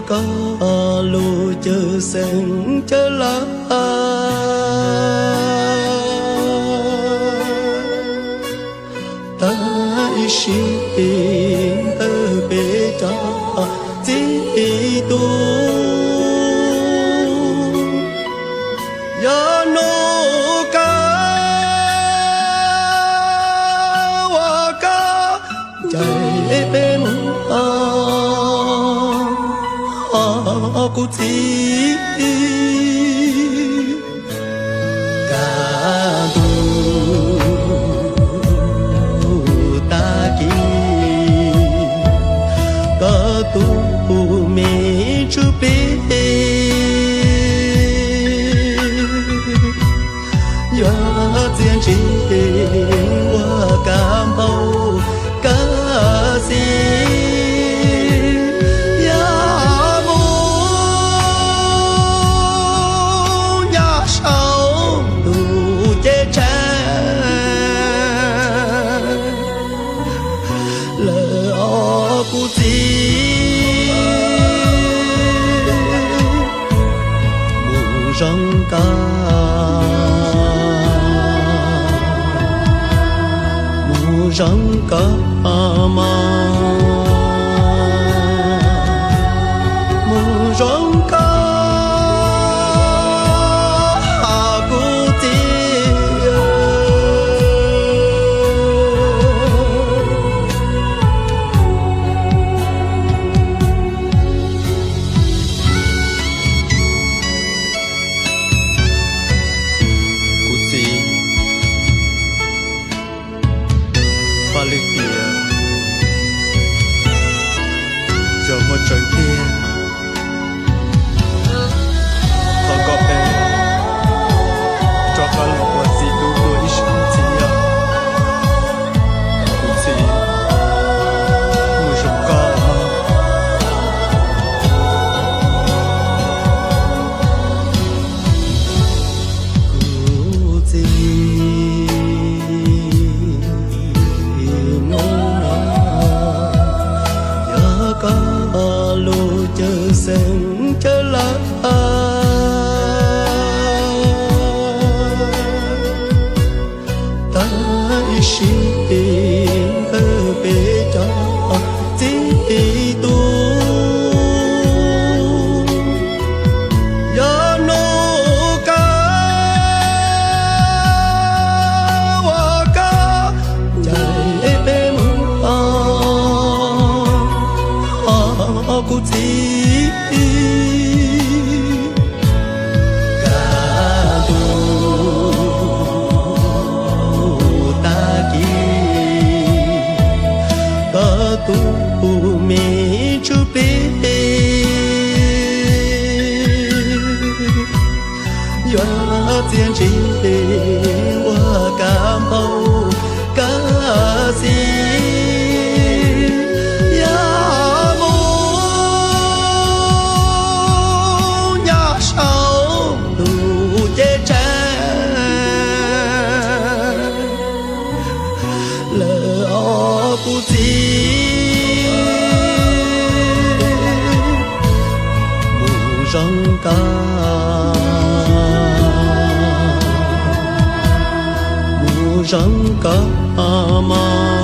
Koj lub cawm seej cawm lawv, tag ib sim ntawm peb cov txiv tub. Yog hnub kawg uas koj ncaim peb mus, kuv txiv. Kaj ntug tag kis, koj tus me ntsuj plig yuav txiaj ntsig ua kab npauj kab xis, yog mus nyob saum ntuj ceeb tsheej lawm os kuv txiv. Mus zoo koj, mus zoo koj mog, mus zoo koj kuv txiv. Kuv txiv, faj lwm tiam yog muaj tsawv tiag, thov kom peb rov qab los ua txiv tub dua ib zaug ntxiv os. Kuv txiv, mus zoo koj mog. Kuv txiv, hnub no yog koj lub cawm seej cawm lawv, tag ib sim ntawm peb cov txiv tub. Yog hnub kawg uas koj ncaim peb mus, kuv txiv. Kaj ntug tag kis, koj tus me ntsuj plig yuav txiaj ntsig ua kab npauj kab xis, yog mus nyob saum ntuj ceeb tsheej lawm os kuv txiv. Mus zoo koj, mus zoo koj mog.